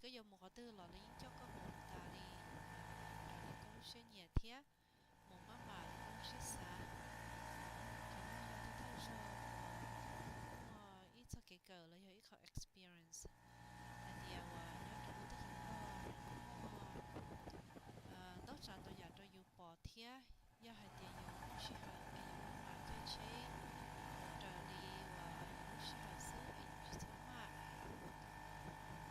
koj yuav mus qhov twg los lawv yeej coj koj mus tas li, raws li koj lub siab nyiam thiab mus maj mam li koj lub siab xav. Qhov no yog ib tug thawj zog uas muaj ib txoj kev kawm los yog ib qho experience hais tias uas nyob rau lub teb chaws Nplog muaj ntau tsav ntau yam rau yus pom thiab. Yog hais tias yus lub sij hawm es yus maj mam caij tsheb raws li uas yus lub sij hawm xwb es yus tsis txhob maj.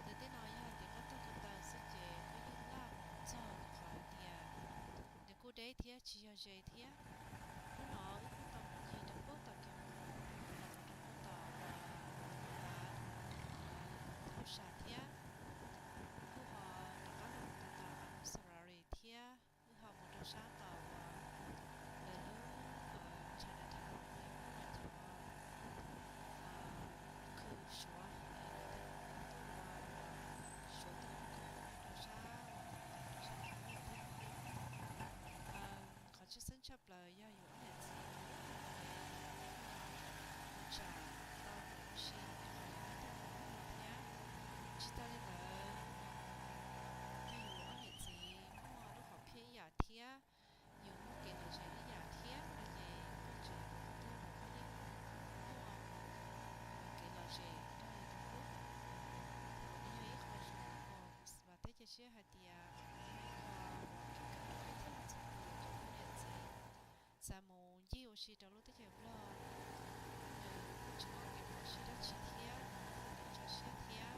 Ntawm tej no yog hais tias koj taug ko taw xwb ces koj yeej laj mus txog qhov hais tias nws kuj deb thiab tsis yog ze thiab. Hnub no wb kuj tau mus ncig rau pem tom kev mus los mus rau pem tom uas Vaj Hauj Sam thiab. Kuj ho rov qab los mus rau tom Amsterdam thiab. Wb ho mus rau sab tom uas lawv lub Chinatown uas yog muaj cov khw Suav, lawv tej tus uas Suav tuaj mus rau sab uas sab Suav thiab. Qhov tshwj xeeb tshaj plaws yog yus ob niam txiv tsam tau mus ua si qhov yus nyob teb chaws Nplog no thiab. Tsis tas li ntawd, yog yus ob niam txiv muaj lub hom phiaj ib yam thiab, yus muaj kev lom zem ib yam thiab no ces koj tseem mus qhov twg los koj yeej muaj kev lom zem rau yus tus hlub. Nws yog ib qho zoo uas kuv vam thiab cia siab hais tias qhov no yog ib qho uas kawm thiab txhua tus cov phooj ywg txiv xav mus ncig ua si rau lub teb chaws Nplog, nws kuj tsis muaj kev phom sij dab tsi thiab, nws muaj kev tso siab thiab.